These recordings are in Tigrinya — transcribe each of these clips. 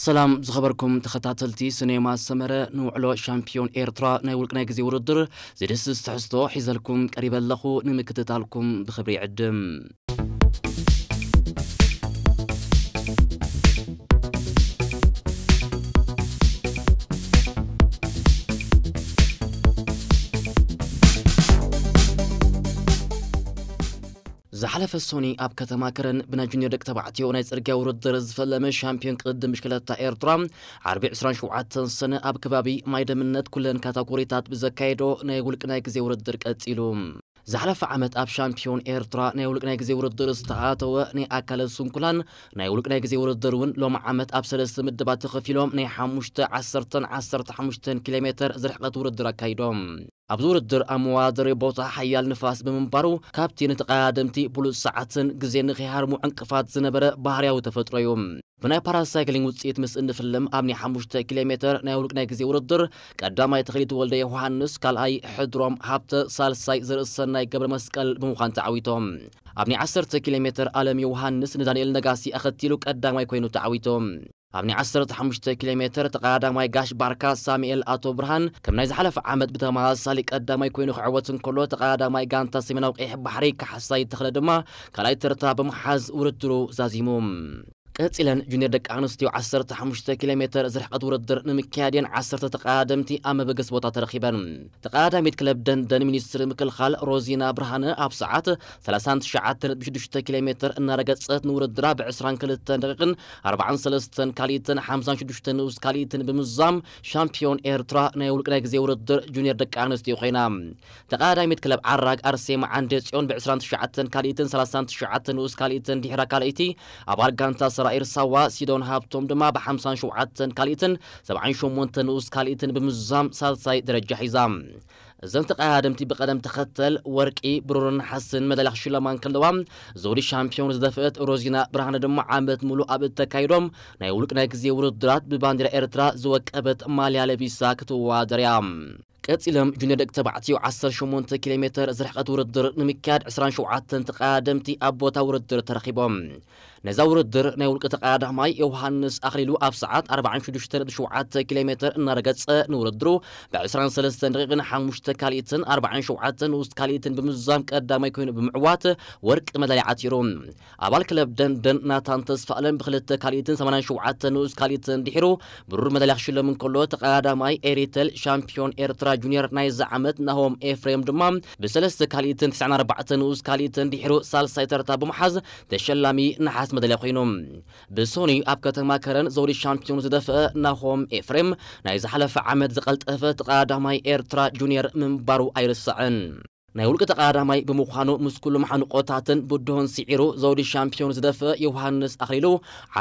ሰላም ዝኸበርኩም ተኸታተልቲ ስኔማ ሰመረ፣ ንውዕሎ ሻምፒዮን ኤርትራ ናይ ውልቅ ናይ ግዜ ውድድር ዝድስስ ትሕዝቶ ሒዘልኩም ቀሪበ ኣለኹ። ንምክትታልኩም ብኽብሪ ይዕድም። ዝሓለፈ ሶኒ ኣብ ከተማ ከረን ብናይ ጁኒየር ደቂ ተባዕትዮ ናይ ጽርግያ ውድድር ዝፈለመ ሻምፒዮን ቅድድም ብሽክለታ ኤርትራ፣ ዓርቢ ዕስራን ሸውዓተን ሰነ ኣብ ከባቢ ማይ ደምነት ኩለን ካታጎሪታት ብዘካየዶ ናይ ውልቅ ናይ ግዜ ውድድር ቀጺሉ። ዝሓለፈ ዓመት ኣብ ሻምፒዮን ኤርትራ ናይ ውልቅ ናይ ግዜ ውድድር ዝተኣተወ ናይ ኣካለ ስንኩላን ናይ ውልቅ ናይ ግዜ ውድድር እውን ሎም ዓመት ኣብ ሰለስተ ምድባት ተኸፊሎም ናይ ሓሙሽተ፣ ዓሰርተን ዓሰርተ ሓሙሽተን ኪሎ ሜትር ዝርሕቀት ውድድር ኣካይዶም። ኣብዚ ውድድር ኣብ መወዳደሪ ቦታ ሓያል ንፋስ ብምንባሩ፣ ካብቲ ንተቐዳደምቲ ብሉጽ ሰዓትን ግዜ ንኸይሃርሙ ዕንቅፋት ዝነበረ ባህርያዊ ተፈጥሮ እዩ። ብናይ ፓራሳይክሊንግ ውጽኢት ምስ እንፍልም፣ ኣብ ናይ ሓሙሽተ ኪሎ ሜትር ናይ ውልቅ ናይ ግዜ ውድድር ቀዳማይ ተኽሊት ወልደ ዮሃንስ፣ ካልኣይ ሕድሮም ሃብተ፣ ሳልሳይ ዘርእሰናይ ገብረ መስቀል ብምዃን ተዓዊቶም። ኣብ ናይ ዓሰርተ ኪሎ ሜትር ኣለም ዮሃንስ ንዳንኤል ነጋሲ ኣኸቲሉ ቀዳማይ ኮይኑ ተዓዊቶም። ኣብ ናይ ዓሰርተ ሓሙሽተ ኪሎ ሜትር ተቐዳዳማይ ጋሽ ባርካ ሳሙኤል ኣቶ ብርሃን፣ ከም ናይ ዝሓለፈ ዓመት ብተመሳሳሊ ቀዳማይ ኮይኑ ክዕወት እንከሎ፣ ተቐዳዳማይ ጋንታ ሰሜናዊ ቀይሕ ባሕሪ ካሕሳይ ተኽለ ድማ ካልኣይ ተርታ ብምሓዝ ውድድሩ ዛዚሙ። ቀጺለን ጁኒየር ደቂ ኣንስትዮ ዓሰርተ ሓሙሽተ ኪሎ ሜትር ዝርሕቀት ውድድር ንምክያድ እየን ዓሰርተ ተቐዳደምቲ ኣብ መበገሲ ቦታ ተረኺበን። ተቐዳዳሚት ክለብ ደንደን ሚኒስትሪ ምክልኻል ሮዚና ብርሃነ ኣብ ሰዓት ሰላሳን ትሽዓተን ነጥቢ ሽዱሽተ ኪሎ ሜትር እናረገጸት ንውድድራ ብዕስራን ክልተን ደቂቕን ኣርባዓን ሰለስተን ካልኢትን ሓምሳን ሽዱሽተ ንኡስ ካልኢትን ብምዛም ሻምፒዮን ኤርትራ ናይ ውልቅ ናይ ግዜ ውድድር ጁኒየር ደቂ ኣንስትዮ ኮይና። ተቐዳዳሚት ክለብ ዓራግ ኣርሴማ ዓንደ ጽዮን ብዕስራን ትሽዓተን ካልኢትን ሰላሳን ትሽዓተን ንኡስ ካልኢትን ድሕራ ካልኣይቲ፣ ኣባል ጋንታ ሰራኢር ሳዋ ሲዶን ሃብቶም ድማ ብሓምሳን ሸውዓተን ካልኢትን ሰብዓን ሸሞንተን ንኡስ ካልኢትን ብምዛም ሳልሳይ ደረጃ ሒዛ። እዘን ተቐዳደምቲ ብቐደም ተኸተል ወርቂ፣ ብሩርን ነሓስን መዳልያ ክሽለማ እንከለዋ፣ ዘውዲ ሻምፒዮን ዝደፍአት ሮዚና ብርሃነ ድማ ዓመት ሙሉእ ኣብ እተካይዶም ናይ ውልቅ ናይ ግዜ ውድድራት ብባንዲራ ኤርትራ ዝወቀበት ማልያ ለቢሳ ክትወዳደር እያ። ቀጺሎም ጁኒየር ደቂ ተባዕትዮ ዓሰርተ ሸሞንተ ኪሎ ሜትር ዝርሕቀት ውድድር ንምክያድ ዕስራን ሸውዓተን ተቐዳደምቲ ኣብ ቦታ ውድድር ተረኺቦም። ነዛ ውድድር ናይ ውልቂ ተቐዳዳማይ ዮሃንስ ኣኽሊሉ ኣብ ሰዓት ኣርባዓን ሽዱሽተን ነጥቢ ሸውዓተ ኪሎ ሜትር እናረገጸ ንውድድሩ ብዕስራን ሰለስተን ደቂቕን ሓሙሽተ ካልኢትን ኣርባዓን ሸውዓተ ንኡስ ካልኢትን ብምዝዛም ቀዳማይ ኮይኑ ብምዕዋት ወርቂ መዳልያ ዓቲሩ። ኣባል ክለብ ደንደን ናታን ተስፋኣለም ብክልተ ካልኢትን ሰማንያን ሸውዓተ ንኡስ ካልኢትን ድሒሩ ብሩር መዳልያ ክሽለም እንከሎ፣ ተቐዳዳማይ ኤሪተል ሻምፒዮን ኤርትራ ጁኒየር ናይዚ ዓመት ናሆም ኤፍሬም ድማ ብሰለስተ ካልኢትን ትስዓን ኣርባዕተ ንኡስ ካልኢትን ድሒሩ ሳልሳይ ተርታ ብምሓዝ ተሸላሚ ነሓስ መዳልያ ኮይኑ። ብሶኒ ኣብ ከተማ ከረን ዘውዲ ሻምፒዮን ዝደፍአ ናሆም ኤፍሬም ናይ ዝሓለፈ ዓመት ዝቐልጠፈ ተቐዳዳማይ ኤርትራ ጁኒየር ምንባሩ ኣይርሳዕን። ናይ ውልቂ ተቐዳዳማይ ብምዃኑ ምስ ኩሉ መሓንቆታትን ብድሆን ስዒሩ ዘውዲ ሻምፒዮን ዝደፍአ ዮሃንስ ኣኽሊሉ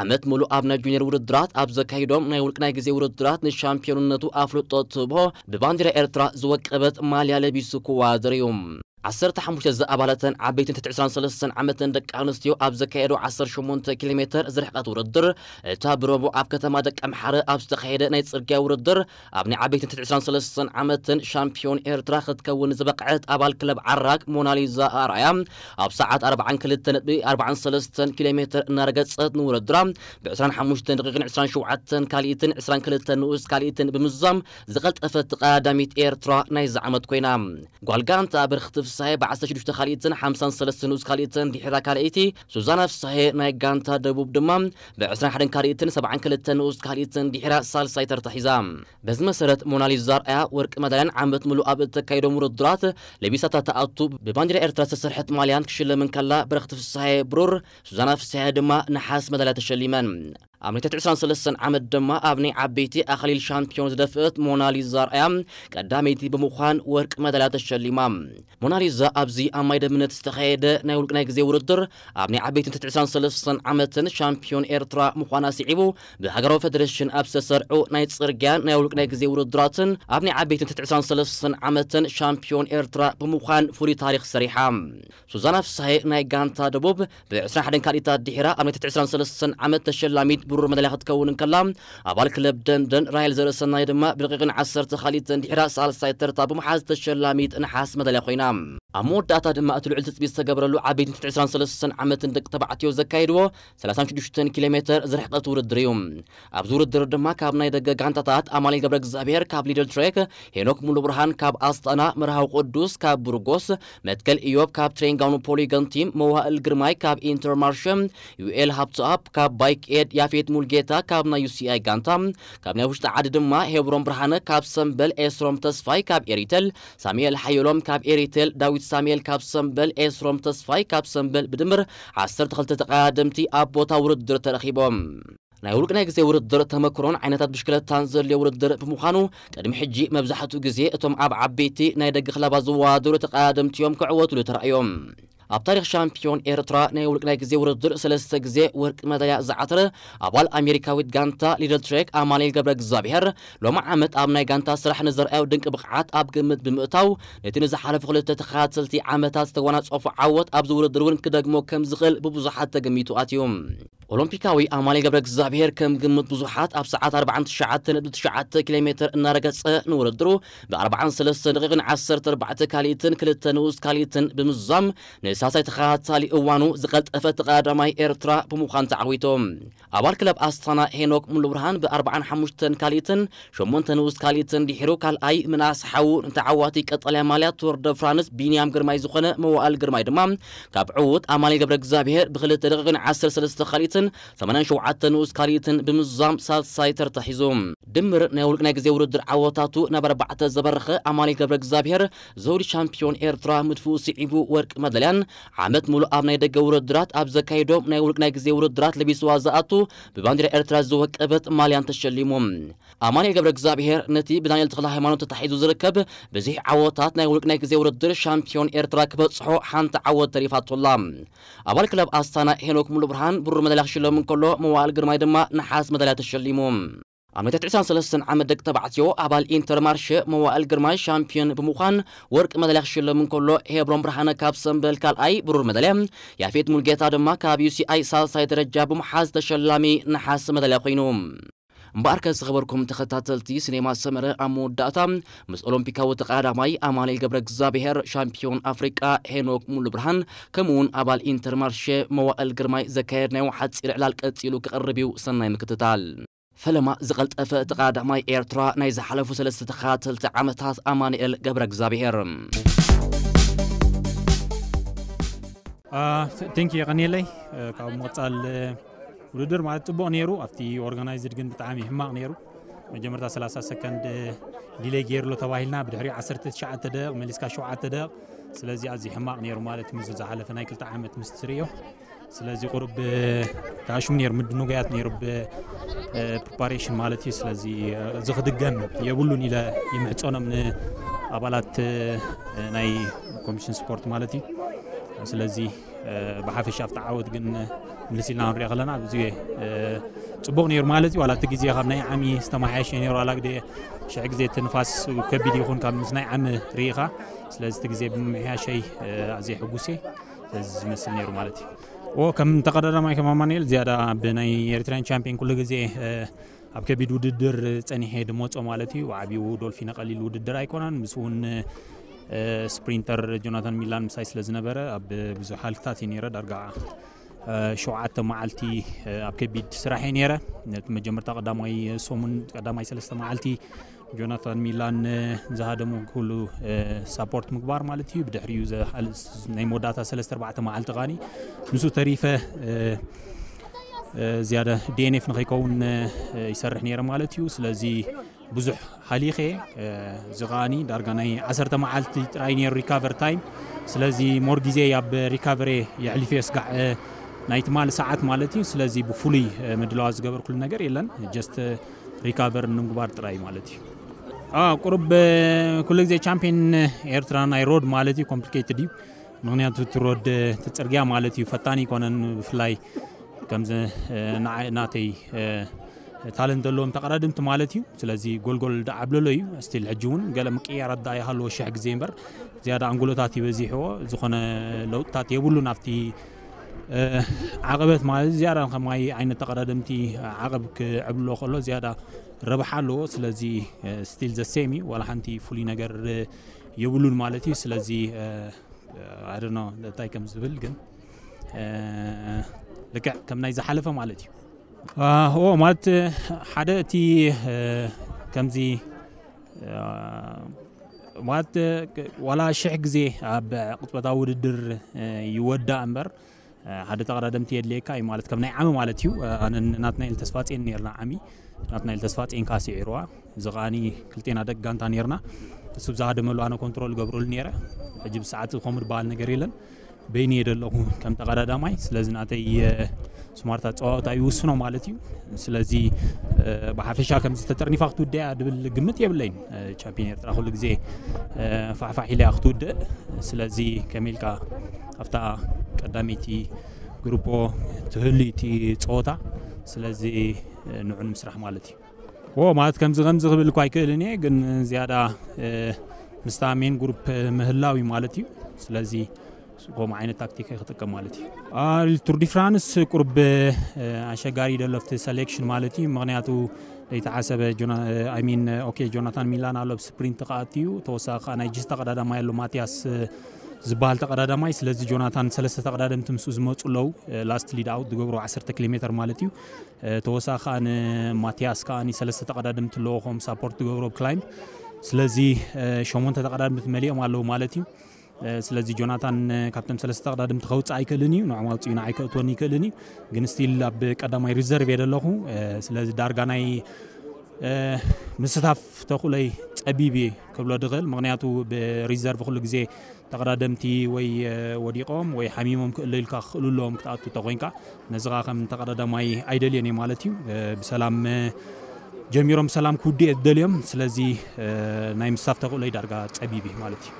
ዓመት ሙሉእ ኣብ ናይ ጁኒየር ውድድራት ኣብ ዘካይዶም ናይ ውልቂ ናይ ግዜ ውድድራት ንሻምፒዮንነቱ ኣፍልጦ ትህቦ ብባንዲራ ኤርትራ ዝወቀበት ማልያ ለቢሱ ክወዳደር እዩ። ዓሰርተ ሓሙሽተ ዝኣባለተን ዓበይትን ትሕቲ ዕስራን ሰለስተን ዓመትን ደቂ ኣንስትዮ ኣብ ዘካየዶ ዓሰርተ ሸሞንተ ኪሎ ሜትር ዝርሕቀት ውድድር እታ ብረቡዕ ኣብ ከተማ ደቀምሓረ ኣብ ዝተኻየደ ናይ ጽርግያ ውድድር ኣብ ናይ ዓበይትን ትሕቲ ዕስራን ሰለስተን ዓመትን ሻምፒዮን ኤርትራ ክትከውን ዝበቕዐት ኣባል ክለብ ዓራግ ሞናሊዛ ኣርኣያ ኣብ ሰዓት ኣርባዓን ክልተን ነጥቢ ኣርባዓን ሰለስተን ኪሎ ሜትር እናረገጸት ንውድድራ ብዕስራን ሓሙሽተን ደቂቕን ዕስራን ሸውዓተን ካልኢትን ዕስራን ክልተን ንኡስ ካልኢትን ብምዝዛም ዝቐልጠፈት ተቐዳዳሚት ኤርትራ ናይዚ ዓመት ኮይና። ጓል ጋንታ ብርኽቲ ፍሳሄ ብዓሰርተ ሽዱሽተ ካልኢትን ሓምሳን ሰለስተ ንኡስ ካልኢትን ድሒራ ካልኣይቲ፣ ሱዛና ፍሳሄ ናይ ጋንታ ደቡብ ድማ ብዕስራን ሓደን ካልኢትን ሰብዓን ክልተን ንኡስ ካልኢትን ድሒራ ሳልሳይ ተርታ ሒዛ። በዚ መሰረት ሞናሊዛ ኣርኣያ ወርቂ መዳልያን ዓመት ሙሉእ ኣብ እተካይዶም ውድድራት ለቢሳታ ትኣቱ ብባንዲራ ኤርትራ ዝተሰርሐት ማልያን ክሽለም እንከላ፣ ብርኽቲ ፍሳሄ ብሩር፣ ሱዛና ፍሳሄ ድማ ነሓስ መዳልያ ተሸሊመን። ኣብ ናይ ትሕቲ ዕስራን ሰለስተን ዓመት ድማ ኣብ ናይ ዓበይቲ ኣኽሊል ሻምፒዮን ዝደፍእት ሞናሊዛ ኣርኣያ ቀዳመይቲ ብምዃን ወርቂ መዳልያ ተሸሊማ። ሞናሊዛ ኣብዚ ኣብ ማይ ደምነት ዝተኻየደ ናይ ውልቂ ናይ ግዜ ውድድር ኣብ ናይ ዓበይትን ትሕቲ ዕስራን ሰለስተን ዓመትን ሻምፒዮን ኤርትራ ምዃና ስዒቡ ብሃገራዊ ፌደሬሽን ኣብ ዝተሰርዑ ናይ ጽርግያን ናይ ውልቂ ናይ ግዜ ውድድራትን ኣብ ናይ ዓበይትን ትሕቲ ዕስራን ሰለስተን ዓመትን ሻምፒዮን ኤርትራ ብምዃን ፍሉይ ታሪኽ ሰሪሓ። ሱዛና ፍሳሄ ናይ ጋንታ ደቡብ ብዕስራን ሓደን ካልኢታት ድሒራ ኣብ ናይ ትሕቲ ዕስራን ሰለስተን ዓመት ተሸላሚት ብሩር መዳልያ ክትከውን እንከላ፣ ኣባል ክለብ ደንደን ራሄል ዘርእሰናይ ድማ ብደቂቕን ዓሰርተ ካልኢትን ድሒራ ሳልሳይ ተርታ ብምሓዝ ተሸላሚት ነሓስ መዳልያ ኮይና። ኣብ መወዳእታ ድማ እቲ ልዑል ትጽቢት ዝተገብረሉ ዓበይቲ ትሕቲ ዕስራን ሰለስተን ዓመትን ደቂ ተባዕትዮ ዘካየድዎ ሰላሳን ሽዱሽተን ኪሎ ሜትር ዝርሕቀት ውድድር እዩ። ኣብዚ ውድድር ድማ ካብ ናይ ደገ ጋንታታት ኣማኑኤል ገብረ እግዚኣብሔር ካብ ሊደል ትሬክ፣ ሄኖክ ሙሉ ብርሃን ካብ ኣስጣና፣ መርሃዊ ቅዱስ ካብ ብርጎስ፣ መትከል ኢዮብ ካብ ትሬንጋኑ ፖሊገን ቲም፣ መዋእል ግርማይ ካብ ኢንተርማርሸ፣ ዩኤል ሃብተኣብ ካብ ባይክ ኤድ፣ ያፌት ሙልጌታ ካብ ናይ ዩሲኣይ ጋንታ፣ ካብ ናይ ውሽጢ ዓዲ ድማ ሄብሮን ብርሃነ ካብ ሰምበል፣ ኤስሮም ተስፋይ ካብ ኤሪቴል፣ ሳሙኤል ሓየሎም ካብ ኤሪቴል፣ ዳዊት ሳሙኤል ካብ ሰምበል፣ ኤስሮም ተስፋይ ካብ ሰምበል ብድምር ዓሰርተ ክልተ ተቐዳደምቲ ኣብ ቦታ ውድድር ተረኺቦም። ናይ ውልቂ ናይ ግዜ ውድድር ተመክሮን ዓይነታት ብሽክለታን ዘድልዮ ውድድር ብምዃኑ፣ ቅድሚ ሕጂ መብዛሕትኡ ግዜ እቶም ኣብ ዓበይቲ ናይ ደገ ክለባት ዝወዳደሩ ተቐዳደምቲ እዮም ክዕወትሉ ተራእዮም። ኣብ ታሪኽ ሻምፒዮን ኤርትራ ናይ ውልቂ ናይ ግዜ ውድድር ሰለስተ ግዜ ወርቂ መዳልያ ዝዓተረ ኣባል ኣሜሪካዊት ጋንታ ሊደል ትሬክ ኣማኑኤል ገብረ እግዚኣብሔር፣ ሎሚ ዓመት ኣብ ናይ ጋንታ ስራሕ ንዘርኣዮ ድንቂ ብቕዓት ኣብ ግምት ብምእታው፣ ነቲ ንዝሓለፉ ክልተ ተኸታተልቲ ዓመታት ዝተጎናጸፎ ዓወት ኣብዚ ውድድር እውን ክደግሞ ከም ዝኽእል ብብዙሓት ተገሚቱ ኣትዩ። ኦሎምፒካዊ ኣማኑኤል ገብረ እግዚኣብሔር ከም ግምት ብዙሓት ኣብ ሰዓት ኣርባዓን ትሽዓተን ነጥቢ ትሽዓተ ኪሎ ሜትር እናረገጸ ንውድድሩ ብ ኣርባዓን ሰለስተን ደቂቕን ዓሰርተ ኣርባዕተ ካልኢትን ክልተ ንኡስ ካልኢትን ብምዝዛም ንሳልሳይ ተኸታታሊ እዋኑ ዝቐልጠፈ ተቐዳዳማይ ኤርትራ ብምዃን ተዓዊቱ። ኣባል ክለብ ኣስታና ሄኖክ ሙሉብርሃን ብ ኣርባዓን ሓሙሽተን ካልኢትን ሸሞንተ ንኡስ ካልኢትን ድሒሩ ካልኣይ ምንኣስ ሓዉ ንተዓዋቲ ቀጠልያ ማልያ ቱር ደ ፍራንስ ቢንያም ግርማይ ዝኾነ መዋእል ግርማይ ድማ ካብ ዕዉት ኣማኑኤል ገብረ እግዚኣብሔር ብክልተ ደቂቕን ዓሰርተ ሰለስተ ካልኢትን ሰማንያን ሸውዓተ ንኡስ ካልኢትን ብምዝዛም ሳልሳይ ተርታ ሒዙ። ድምር ናይ ውልቅ ናይ ግዜ ውድድር ዓወታቱ ናብ ኣርባዕተ ዘበረኸ ኣማኑኤል ገብረ እግዚኣብሔር ዘውዲ ሻምፒዮን ኤርትራ ምድፍኡ ስዒቡ ወርቂ መዳልያን ዓመት ሙሉእ ኣብ ናይ ደገ ውድድራት ኣብ ዘካየዶም ናይ ውልቅ ናይ ግዜ ውድድራት ለቢስዋ ዝኣቱ ብባንዲራ ኤርትራ ዝወቀበት ማልያን ተሸሊሙ። ኣማኑኤል ገብረ እግዚኣብሔር ነቲ ብዳንኤል ተኽለ ሃይማኖት ተታሒዙ ዝርከብ ብዚሕ ዓወታት ናይ ውልቅ ናይ ግዜ ውድድር ሻምፒዮን ኤርትራ ክበጽሖ ሓንቲ ዓወት ተሪፋቶላ። ኣባል ክለብ ኣስታና ሄኖክ ሙሉብርሃን ብሩር መዳልያ ክሽለም እንከሎ መዋእል ግርማይ ድማ ነሓስ መዳልያ ተሸሊሙ። ኣብ ናይ ትሕቲ ዕስራን ሰለስተን ዓመት ደቂ ተባዕትዮ ኣባል ኢንተርማርሸ መዋእል ግርማይ ሻምፒዮን ብምዃን ወርቂ መዳልያ ክሽለም እንከሎ ሄብሮን ብርሃነ ካብ ሰምበል ካልኣይ ብሩር መዳልያ፣ ያፌት ሙልጌታ ድማ ካብ ዩሲኣይ ሳልሳይ ደረጃ ብምሓዝ ተሸላሚ ነሓስ መዳልያ ኮይኑ። እምበኣርከ ዝኸበርኩም ተኸታተልቲ ሲኔማ ሰመረ ኣብ መወዳእታ ምስ ኦሎምፒካዊ ተቐዳዳማይ ኣማኑኤል ገብረ እግዚኣብሔር ሻምፒዮን ኣፍሪቃ ሄኖክ ሙሉብርሃን ከምኡውን ኣባል ኢንተርማርሸ መዋእል ግርማይ ዘካየድናዮ ሓጺር ዕላል ቀጺሉ ክቐርብ እዩ። ሰናይ ምክትታል። ፈለማ ዝቐልጠፈ ተቐዳዳማይ ኤርትራ ናይ ዝሓለፉ ሰለስተ ተኸታተልቲ ዓመታት ኣማኑኤል ገብረ እግዚኣብሔር። ቴንክ የቐኒየለይ። ካብ ምቕፃል ውድድር ማለት ፅቡቕ ነይሩ። ኣብቲ ኦርጋናይዝድ ግን ብጣዕሚ ሕማቕ ነይሩ። መጀመርታ ሰላሳ ሰከንድ ዲሌይ ገይርሎ ተባሂልና ብድሕሪኡ ዓሰርተ ትሽዓተ ደቂቕ መሊስካ ሸውዓተ ደቂቕ። ስለዚ ኣዝዩ ሕማቕ ነይሩ ማለት ምስ ዝሓለፈ ናይ ክልተ ዓመት ምስ ትርእዮ። ስለዚ ቁሩብ ታሽሙ ነይሩ፣ ምድንጓያት ነይሩ ብ ፕሪፓሬሽን ማለት እዩ። ስለዚ እዚ ክድገም የብሉን ኢለ ይምሕፀኖም ንኣባላት ናይ ኮሚሽን ስፖርት ማለት እዩ። ስለዚ ብሓፈሻ ኣብቲ ዓወት ግን ምልስ ኢልና ንሪኦ ከለና ብዙ ፅቡቕ ነይሩ ማለት እዩ። ዋላ እቲ ግዜ ካብ ናይ ዓሚ ዝተመሓየሸ ነይሩ። ዋላ ግዜ ሽሕ ግዜ እቲ ንፋስ ከቢድ ይኹን ካብ ምስ ናይ ዓሚ ርኢኻ። ስለዚ እቲ ግዜ ብምምሕያሸይ ኣዝየ ሕጉስ እየ። ስለዚ ዝመስል ነይሩ ማለት እዩ። ኦ ከም ተቐዳዳማይ ከም ኣማኑኤል ዝያዳ ብናይ ኤሪትራን ቻምፒዮን ኩሉ ግዜ ኣብ ከቢድ ውድድር ጸኒሐ ድመጾ ማለት እዩ። ዓብዩ ዶልፊነ ቀሊል ውድድር ኣይኮነን። ምስ እውን ስፕሪንተር ጆናታን ሚላን ምሳይ ስለ ዝነበረ ኣብ ብዙሕ ሃልክታት እዩ ነይረ። ዳርጋ ሸውዓተ መዓልቲ ኣብ ከቢድ ስራሕ እየ ነይረ። ነቲ መጀመርታ ቀዳማይ ሰሙን ቀዳማይ ሰለስተ መዓልቲ ጆናታን ሚላን ዝሃደሙ ኩሉ ሳፖርት ምግባር ማለት እዩ። ብድሕሪኡ ናይ መወዳእታ ሰለስተ ኣርባዕተ መዓልቲ ቃኒ ንሱ ተሪፈ ዝያዳ ዲኤንኤፍ ንኸይከውን ይሰርሕ ነይረ ማለት እዩ። ስለዚ ብዙሕ ሃሊኸ እዚ ቃኒ ዳርጋ ናይ ዓሰርተ መዓልቲ ጥራይ ነይሩ ሪካቨር ታይም። ስለዚ ሞር ግዜ ኣብ ሪካቨሪ የሕሊፈ ስጋዕ ናይ ትማሊ ሰዓት ማለት እዩ። ስለዚ ብፍሉይ ምድላዋ ዝገበርኩሉ ነገር የለን። ጀስት ሪካቨር ንምግባር ጥራይ ማለት እዩ። ቁሩብ ኩሉ ግዜ ቻምፒዮን ኤርትራ ናይ ሮድ ማለት እዩ ኮምፕሊኬትድ እዩ። ምክንያቱ እቲ ሮድ እቲ ፅርግያ ማለት እዩ ፈታኒ ይኮነን። ብፍላይ ከምዚ ናተይ ታለንት ዘለዎም ተቀዳድምቲ ማለት እዩ። ስለዚ ጎልጎል ዳዓብለሎ እዩ። ስቲል ሕጂ እውን ገለ ምቅያራት ዳ ይሃለዎ ሽሕ ግዜ እምበር ዝያዳ ኣንጎሎታት ይበዚሕዎ ዝኾነ ለውጥታት የብሉን ኣብቲ ዓቐበት ማለት ዝያዳ ከማይ ዓይነት ተቐዳደምቲ ዓቐብ ክዕብሎ ከሎ ዝያዳ ረብሓ ኣለዎ። ስለዚ ስቲል ዘሴም እዩ። ዋላ ሓንቲ ፍሉይ ነገር የብሉን ማለት እዩ። ስለዚ ኣደኖ እንታይ ከም ዝብል ግን ልክዕ ከም ናይ ዝሓለፈ ማለት እዩ። ኦ ማለት ሓደ እቲ ከምዚ ማለት ዋላ ሽሕ ግዜ ኣብ ቅጽበታዊ ውድድር ይወዳእ እምበር ሓደ ተቐዳደምቲ የድልየካ እዩ ማለት ከም ናይ ዓሚ ማለት እዩ። ኣነ ናትናኤል ተስፋጼን ነርና ዓሚ ናትናኤል ተስፋጼን ካስዒርዋ እዚ ከዓኒ ክልቴና ደቂ ጋንታ ነርና። እሱ ብዝሃደመሉ ኣነ ኮንትሮል ገብረሉ ነረ። ሕጂ ብሰዓት ከምኡ ዝበሃል ነገር የለን። በይኒ እየ ዘለኹ ከም ተቐዳዳማይ። ስለዚ ናተይ ስማርት ኣጸዋውታ ይውስኖ ማለት እዩ። ስለዚ ብሓፈሻ ከምዚ ተጠርኒፋ ክትውደያ ድብል ግምት የብለይን። ቻምፒዮን ኤርትራ ኩሉ ግዜ ፋሕፋሕ ኢለያ ክትውድእ። ስለዚ ከመይ ኢልካ ኣብታ ቀዳመይቲ ግሩፖ ትህሉ እቲ ጸወታ። ስለዚ ንዑ ንምስራሕ ማለት እዩ። ኦ ማለት ከምዚ ከምዚ ክብል እኳ ኣይክእልን እየ፣ ግን ዝያዳ ምስታ ሜን ግሩፕ ምህላው እዩ ማለት እዩ። ስለዚ ከምኡ ዓይነት ታክቲክ ክጥቀም ማለት እዩ። ቱር ዲ ፍራንስ ቁርብ ኣሸጋሪ ደሎ ኣብቲ ሰሌክሽን ማለት እዩ። ምክንያቱ ዘይተሓሰበ ሚን ኦኬ ጆናታን ሚላን ኣሎ ስፕሪንት ክኣትዩ ተወሳኺ ከዓ ናይ ጅስታ ቀዳዳማይ ኣሎ ማቲያስ ዝበሃል ተቐዳዳማይ። ስለዚ ጆናታን ሰለስተ ተቐዳደምቲ ምስኡ ዝመፁ ኣለዉ። ላስት ሊድ ኣውት ዝገብሩ ዓሰርተ ኪሎ ሜትር ማለት እዩ። ተወሳኺ ከዓ ንማቲያስ ከዓ ሰለስተ ተቐዳደምቲ ኣለዎ ከም ሳፖርት ዝገብሩ ኣብ ክላይም። ስለዚ ሸሞንተ ተቐዳደምቲ መሊኦም ኣለዉ ማለት እዩ። ስለዚ ጆናታን ካብቶም ሰለስተ ተቐዳደምቲ ከውፅእ ኣይክእልን እዩ። ንዖም ኣውፅኡ ንዓይ ከእትወኒ ይክእልን እዩ። ግን ስቲል ኣብ ቀዳማይ ሪዘርቭ እየ ዘለኹ። ስለዚ ዳርጋ ናይ ምስታፍ ተኽእሎይ ፀቢብ እየ ክብሎ ድኽእል። ምክንያቱ ብሪዘርቭ ኩሉ ግዜ ተቐዳደምቲ ወይ ወዲቖም ወይ ሓሚሞም ክእለዩልካ ክኽእሉ ኣለዎም ክትኣቱ ተኮይንካ። ነዚ ከዓ ከም ተቐዳዳማይ ኣይደልዮን እየ ማለት እዩ። ብሰላም ጀሚሮም ብሰላም ክውድኡ እየ ዝደልዮም። ስለዚ ናይ ምስታፍ ተኽእሎይ ዳርጋ ፀቢብ እዩ ማለት እዩ።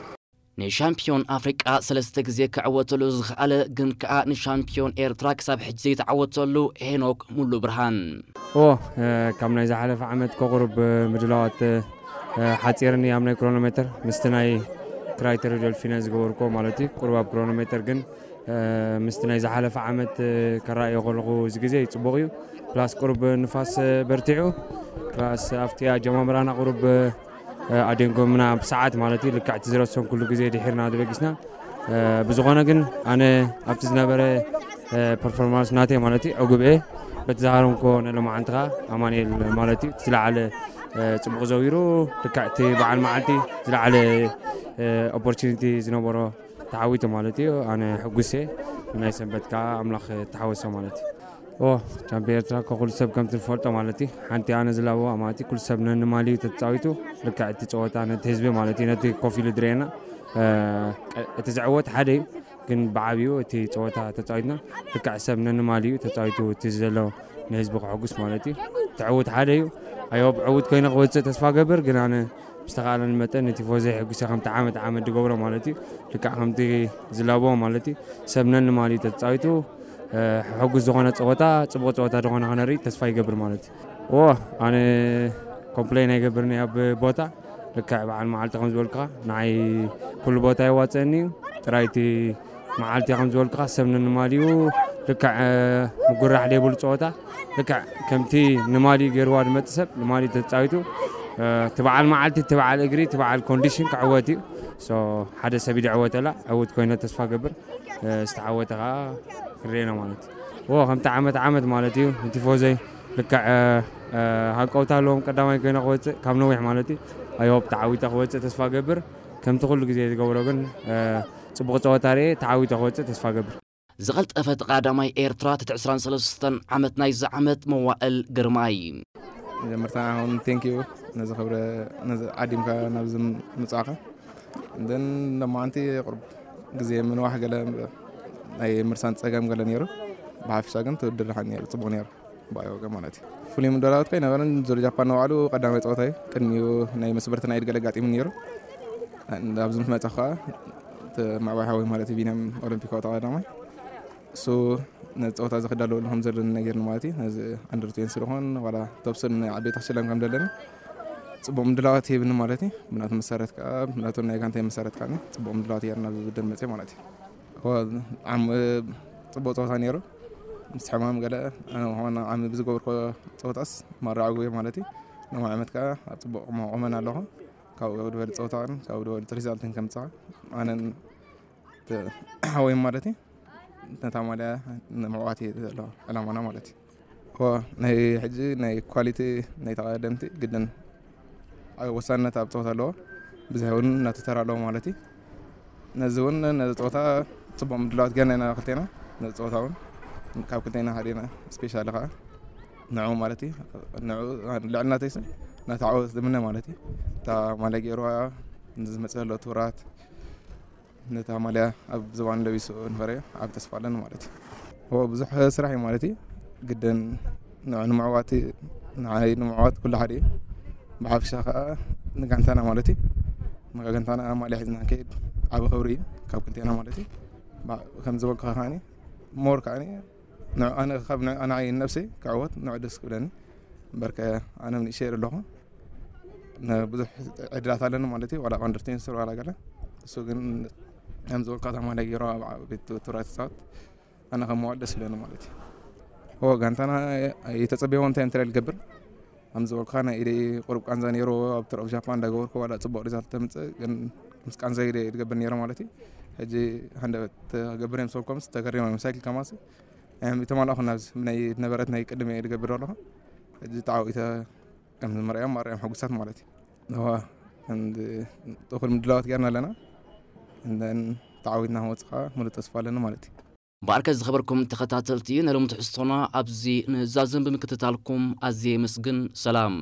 ንሻምፒዮን ኣፍሪቃ ሰለስተ ግዜ ክዕወተሉ ዝኸኣለ ግን ከኣ ንሻምፒዮን ኤርትራ ክሳብ ሕጂ ዘይተዓወተሉ ሄኖክ ሙሉ ብርሃን። ኦ ካብ ናይ ዝሓለፈ ዓመት ከቑርብ ምድላዋት ሓፂርኒ ኣብ ናይ ክሮኖሜተር ምስቲ ናይ ክራይተሪ ዶልፊነ ዝገበርኮ ማለት እዩ። ቁርብ ኣብ ክሮኖሜተር ግን ምስቲ ናይ ዝሓለፈ ዓመት ከረኣዮ ከለኹ እዚ ግዜ ጽቡቕ እዩ። ፕላስ ቁርብ ንፋስ በርቲዑ ፕላስ ኣብቲ ኣጀማምራና ቁርብ ኣደንጎምና ብሰዓት ማለት እዩ። ልክዕ እቲ ዝረሰንኩሉ ግዜ ድሒርና ተበጊስና ብዝኾነ ግን ኣነ ኣብቲ ዝነበረ ፐርፎርማንስ ናተይ ማለት እዩ ዕጉብ እየ። በቲ ዝሃረምኮ ነሎማዓንቲ ከዓ ኣማኑኤል ማለት እዩ እቲ ዝለዓለ ፅቡቕ ዘዊሩ ልክዕ እቲ በዓል መዓልቲ ዝለዓለ ኦፖርቹኒቲ ዝነበሮ ተዓዊቱ ማለት እዩ። ኣነ ሕጉስ እየ። ናይ ሰንበት ከዓ ኣምላኽ ተሓወሶ ማለት እዩ። ኦ ቻምፒዮን ኤርትራ ከኩሉ ሰብ ከምቲ ዝፈልጦ ማለት እዩ ሓንቲ ኣነ ዝላበዋ ማለት እዩ ኩሉ ሰብ ነንማልዩ ተተፃዊቱ ልክዕ እቲ ፀወታ ነቲ ህዝቢ ማለት እዩ ነቲ ኮፍ ኢሉ ድሬና እቲ ዝዕወት ሓደ እዩ ግን ብዓብዩ እቲ ፀወታ ተፃዊትና ልክዕ ሰብ ነንማልዩ ተፃዊቱ እቲ ዘሎ ንህዝቢ ክሕጉስ ማለት እዩ። እቲ ዕውት ሓደ እዩ። ኣዮብ ዕውት ኮይነ ክወፅእ ተስፋ ገብር ግን ኣነ ብዝተኻእለኒ መጠን ንቲፎዘይ ሕጉሰ ከምቲ ዓመት ዓመት ዝገብሮ ማለት እዩ። ልክዕ ከምቲ ዝላቦ ማለት እዩ። ሰብ ነንማልዩ ተፃዊቱ ሕጉስ ዝኾነ ፀወታ ፅቡቕ ፀወታ ዝኾነ ክነርኢ ተስፋ ይገብር ማለት እዩ። ዎ ኣነ ኮምፕሌን ኣይገብርን ኣብ ቦታ ልክዕ በዓል መዓልቲ ከም ዝበልካ ንዓይ ኩሉ ቦታ የዋፅአኒ እዩ። ጥራይቲ መዓልቲ ከም ዝበልካ ሰብ ነንማልዩ ልክዕ ምጉራሕ ዘይብሉ ፀወታ ልክዕ ከምቲ ንማልዩ ገይርዋ ዝመፅ ሰብ ንማልዩ ተፃዊቱ እቲ በዓል መዓልቲ እቲ በዓል እግሪ እቲ በዓል ኮንዲሽን ክዕወት እዩ። ሓደ ሰብ ይድዕወተላ ዕውት ኮይነ ተስፋ ገብር ዝተዓወተ ከዓ ክንሪኤና ማለት እዩ። ከምቲ ዓመት ዓመት ማለት እዩ ንቲፎዘይ ልክዕ ሃንቀውታ ኣለዎም ቀዳማይ ኮይነ ክወፅእ ካብ ነዊሕ ማለት እዩ። ኣይ ሆፕ ተዓዊተ ክወፅእ ተስፋ ገብር ከምቲ ኩሉ ግዜ ዝገብሮ ግን ፅቡቕ ፀወታ ርኤ ተዓዊተ ክወፅእ ተስፋ ገብር። ዝቐልጠፈ ተቐዳዳማይ ኤርትራ ትቲ ዕስራን ሰለስተን ዓመት ናይዚ ዓመት መዋእል ግርማይ። መጀመርታ ኣሁን ቴንክ ዩ ነዚ ክብረ ነዚ ዓዲምካ ናብዚ ምፅኣኻ እንደን ለማዓንቲ ቁርብ ግዜ ምንዋሕ ገለ ናይ ምርሳን ፀገም ገለ ነይሩ። ብሓፊሻ ግን ትውድር ሓን ነይሩ ፅቡቕ ነይሩ። ብኣይ ወገን ማለት እዩ ፍሉይ ምድላዋት ከይነበረን ዙር ጃፓን ንባዕሉ ቀዳማይ ፀወታ እዩ። ቅድሚኡ ናይ መስበርቲ ናይ ኢድ ገለ ኣጋጢሙ ነይሩ። ኣብዚ ምስ መፀ ከዓ ምዕባይ ሓወይ ማለት እዩ ቢንያም ኦሎምፒካዊ ተቐዳማይ እሱ ነዚ ፀወታ እዚ ክዳለወሉ ከም ዘለኒ ነጊርኒ ማለት እዩ። ነዚ ኣንደር ትዌንቲ ስለኾን ዋላ ቶፕስን ዓበይቲ ክሽለም ከም ዘለኒ ፅቡቕ ምድላዋት ሂብኒ ማለት እዩ። ብናቱ መሰረት ከዓ ብናቱ ናይ ጋንታይ መሰረት ከዓ ፅቡቕ ምድላዋት ጌርና ኣብዚ ውድድር መፅእ ማለት እዩ። እወ፣ ዓም- ፅቡቕ ፀወታ ነይሩ። ምስ ሕማም ገለ ኣነ ሆነ ዓሚ ብዝገበርኮ ፀወታስ መራዕጉ ማለት እዩ። ነማይ ዓመት ከዓ ኣብ ፅቡቕ ቁመና ኣለኹ። ካብኡ ዝበልፅ ፀወታን ካብኡ ዝበልፅ ሪዛልትን ከምፅኣ ኣነን ሓወይ ማለት እዩ። ነታ ማልያ ንምዕዋት እዩ ዘሎ ዕላማና ማለት እዩ። እዎ፣ ናይ ሕጂ ናይ ኳሊቲ ናይ ተቐደምቲ ግድን ኣብ ወሳንነት ኣብ ፀወታ ኣለዎ። ብዙሕ እውን እናተተራ ኣለዎ ማለት እዩ። ነዚ እውን ነዚ ፀወታ ፅቡቅ ምድላዋት ገርና ኢና ክልቴና። ነዚ ፀወታ እውን ካብ ክልቴና ሓዲና ስፔሻሊ ከዓ ንዑ ማለት እዩ። ንዑ ልዕልናተይስ ናታ ዓወት ዝምነ ማለት እዩ። እታ ማልያ ገይርዋ ንዝመፀ ዘሎ ትብራት ነታ ማልያ ኣብ ዝባን ለቢሱ ንኸረዮ ኣብ ተስፋ ኣለኒ ማለት እዩ። እዎ፣ ብዙሕ ስራሕ እዩ ማለት እዩ። ግድን ንዑ ንምዕዋት፣ ንዓይ ንምዕዋት ኩሉ ሓደ እዩ። ብሓፈሻ ከዓ ንጋንታና ማለት እዩ። ንጋንታና ማልያ ሒዝና ንከይድ ዓቢ ክብሪ እዩ ካብ ክልቴና ማለት እዩ። ባ- ከም ዝበልኩ ከዓኒ ሞር ከዓኒ ንዑ ኣነ ካብ ንዑ ኣነ ዓይን ነብሰይ ክዕወት ንዑ ደስ ክብለኒ። እምበርከ ኣነ ንእሽተይ ኣለኹ። ብዙሕ ዕድላት ኣለኒ ማለት እዩ። ዋላ ኣንደርቴን ስር ዋላ ገለ እሱ ግን ከም ዝበልካ ተማለ ገይሮ ኣብ ቤት ትብራት ሰዓት ኣነ ከም መዋል ደስ ይብለኒ ማለት እዩ። ኦ ጋንታና የተጸበየዎ እንታይ እንታይ ልገብር ከም ዝበልካ ናይ ኢደይ ቁሩብ ቃንዛ ነይሩ ኣብ ትረፍ ጃፓን እንዳገበርኩ ዋላ ጽቡቅ ሪዛልት ተምጽእ ግን ምስ ቃንዛ ኢደ ልገብር ነይረ ማለት እዩ። ሕጂ ሃንደበት ገብር እዮም ሰልኮምስ ተገሪሞም ሳይክል ከማሲ እቶም ኣልኣኹ ናብዚ ናይ ነበረት ናይ ቅድሚ እየ ዝገብር ኣለኹ። ሕጂ ተዓዊተ ከም ዝመርኣዮም ማርያም ሕጉሳት ማለት እዩ። እዋ እኩል ምድላዋት ገርና ኣለና። እንደን ተዓዊትና ክወፅእ ከዓ ሙሉእ ተስፋ ኣለኒ ማለት እዩ። ባርከ ዝኸበርኩም ተኸታተልቲ ናይ ሎሚ ትሕዝቶና ኣብዚ ንዛዝም ብምክትታልኩም ኣዝየ የመስግን። ሰላም።